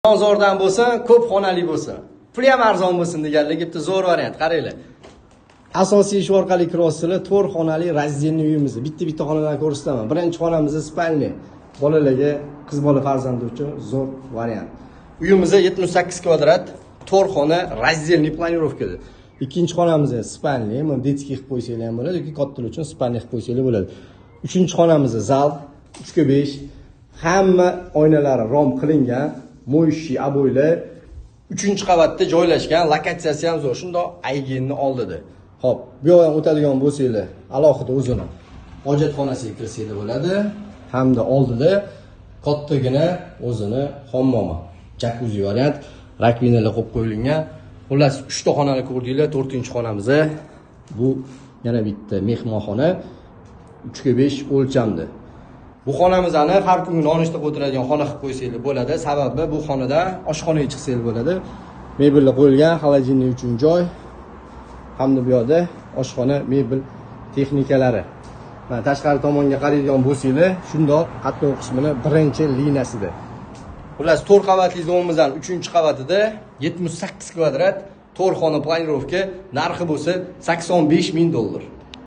Zo'rdan bo'lsin, ko'p xonali bo'lsin, puli ham arzon bo'lsin deganligi bitta zo'r variant. Qaranglar. Asosiy ish orqali kiryapsizlar, 4 xonali раздельный uyimiz. Bitta-bitta xonadan ko'rsataman. Birinchi xonamiz спальня. Bolalarga, qiz bola farzandi uchun zo'r variant. Uyimiz 78 kvadrat, 4 xona раздельный планировка da. Ikkinchi xonamiz спальня, mana детский qilib qo'ysanglar ham bo'ladi yoki kattalar uchun спальня qilib qo'ysanglar bo'ladi. Uchinchi xonamiz zal, 3 ga 5. Hamma oynalari rom qilingan, моющий обой lar. Uchinchi qavatda joylashgan, lokatsiyasi ham zo'r. Shundoq Aygenni oldida. Xo'p, bu yoqdan o'tadigan bo'lsanglar, alohida o'zini hojatxonasiga kirsanglar bo'ladi. Hamda oldida kattagina o'zini hammomi. Jakuzi variant, rakovinalar qo'yib qo'yilgan. Xullas, 3 ta xonani ko'rdinglar, 4-xonamiz bu yana bitta mehmonxona, 3 ga 5 o'lchamda. Bu xonamizni har kungi nonushta qilib o'tiradigan xona qilib qo'ysanglar bo'ladi. Sababi bu xonada oshxonaga chiqsangiz bo'ladi. Mebellar qo'yilgan, холодильник uchun joy. Hamda bu yoqda oshxona mebel texnikalari. Mana tashqari tomonga qaraydigan bo'lsanglar, shundoq qatnov qismini birinchi liniyasida. Xullas, 4 qavatli дом imizning 3-qavatida 78 kvadrat, 4 xona планировка, narxi bo'lsa 85 ming dollar.